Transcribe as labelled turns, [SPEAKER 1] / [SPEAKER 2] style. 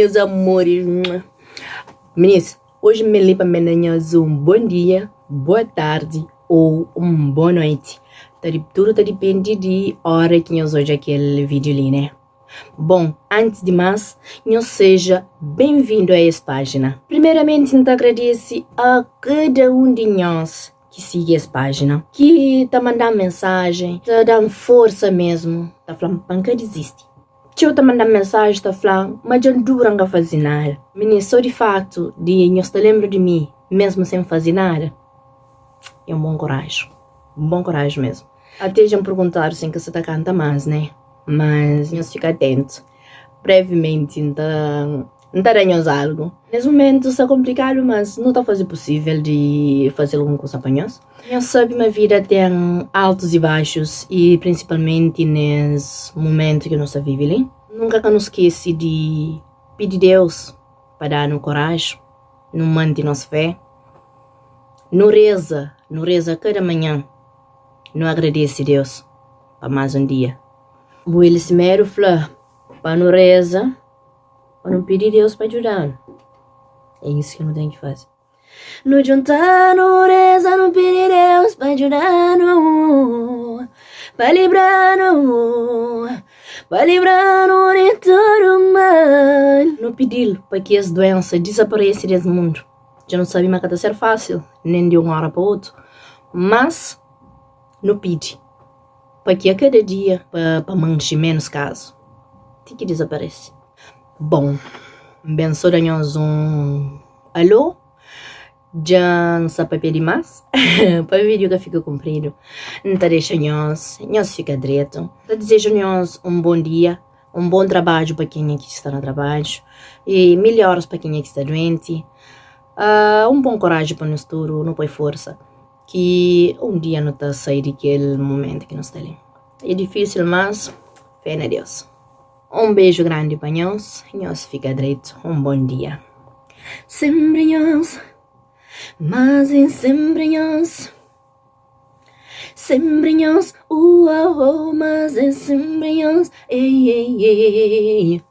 [SPEAKER 1] Meus amores. Minis, hoje me li pa me na nhos um bom dia, boa tarde ou um boa noite. Ta di, tudo ta depende di hora ki nhos odja kel vídeo li, né? Bom, antes di mas, nhos seja bem-vindo a es página. Primeiramente, N ta agradece a cada um di nhos ki sigi es página, ki ta manda-m mensajen, ta da-m forsa mesmu, ta fla-m pa N ka dizisti. Txeu ta manda-m mensajen ta fla-m ma dja N dura N ka faze nada. Minis, sô di faktu di nhos ta lenbra di mi mesmu sen faze nada, é un bon koraji, un bon koraji mesmu. Até dja N perguntadu si N ka sa ta kanta más, né? Mas nhos fika atentu, brevimenti N ta. N ta da nhos algu. Nes mumentu sta konplikadu, mas nu ta faze pusível di faze algun kusa pa nhos. Nhos sabe ma vida ten altus i baxus i prinsipalmenti nes mumentu ki nu sta vive li. Nunka ka nu skese di pidi Deus pa da-nu koraji, nu mante nos fé, nu reza, nu reza kada manhan, nu agradese Deus pa más un dia. Bu Elisimeru fla pa nu reza. Pa nu pidi Deus pa djuda-nu. É isu ki nu ten ki faze. Nu djunta, nu reza, nu pidi Deus pa djuda-nu, pa libra-nu, pa libra-nu di tudu mal. Nu pidi-l pa ki es duénsa dizaparese di es mundu. Dja nu sabe ma ka ta ser fásil, nen di un óra pa otu, mas nu pidi. Pa ki a kada dia pa manxe ménus kazu ti ki dizaparese. Bon, N ben so da nhos un alô, dja N sa papia dimás pa vídiu ka fika kunpridu. N ta dexa nhos, nhos fika dretu. N ta dizeja nhos un bon dia, un bon trabadju pa kenha ki sta na trabadju i milhoras pa kenha ki sta duenti. Un bon koraji pa nos tudu, nu poi forsa. Ki un dia nu ta sai di kel momentu ki nu sta li. É difísil, mas fé na Deus. Un beju grandi pa nhos, nhos fika dretu, un bon dia. Senpri nhos, mas e senpri nhos. Senpri nhos, uh oh, oh, mas é senpri nhos, ei, ei, ei.